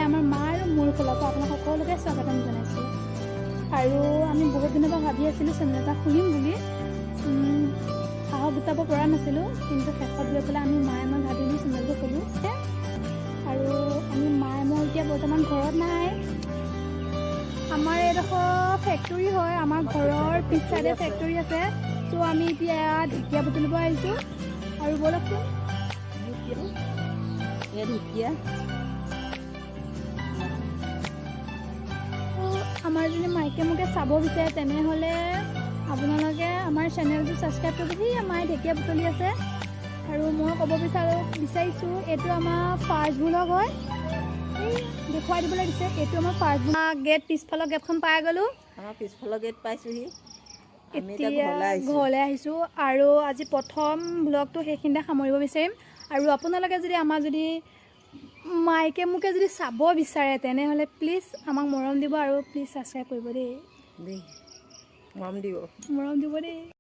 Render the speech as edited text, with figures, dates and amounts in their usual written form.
আমাৰ মা আৰু মোৰ ফালৰ পৰা আপোনাক সকলোকে স্বাগতম জনাইছোঁ। আৰু আমি বহুত দিনৰ পৰা ভাবি আছিলোঁ চেনেল এটা খুলিম বুলি। সাহস গোটাব পৰা নাছিলোঁ, কিন্তু শেষত গৈ পেলাই আমি মায়ে মই ভাবিলোঁ চেনেলটো খোলোঁ। আৰু আমি মায়ে মই এতিয়া বৰ্তমান ঘৰত নাই। আমাৰ এইডোখৰ ফেক্টৰী হয়, আমাৰ ঘৰৰ পিছ চাইডে ফেক্টৰী আছে। চ' আমি এতিয়া ঢেকীয়া বুটলিব আহিছোঁ আৰু ব'লকচোন। এই ঢেকীয়া। আমাৰ যদি মাইকে মোকে চাব বিচাৰে, তেনেহ'লে আপোনালোকে আমাৰ চেনেলটো ছাবস্ক্ৰাইব কৰিব। সি মায়ে ঢেকীয়া বুটলি আছে। আৰু মই ক'ব বিচাৰিছোঁ, এইটো আমাৰ ফাৰ্ষ্ট ব্লগ হয়। এই দেখুৱাই দিবলৈ দিছে, এইটো আমাৰ ফাৰ্ষ্ট গেট, পিছফালৰ গেটখন পাই গ'লোঁ। আমাৰ পিছফালৰ গেট পাইছোহি আমি। এতিয়া এতিয়া ঘৰলৈ আহিছোঁ। ঘৰলৈ আহিছোঁ আৰু আজি প্ৰথম ব্লগটো সেইখিনিতে সামৰিব বিচাৰিম। আৰু আপোনালোকে যদি আমাৰ যদি মাইকে মোকে যদি চাব বিচাৰে, তেনেহ'লে প্লিজ আমাক মৰম দিব আৰু প্লিজ ছাবস্ক্ৰাইব কৰিব দেই। দেই, মৰম দিব। মৰম দিব দেই।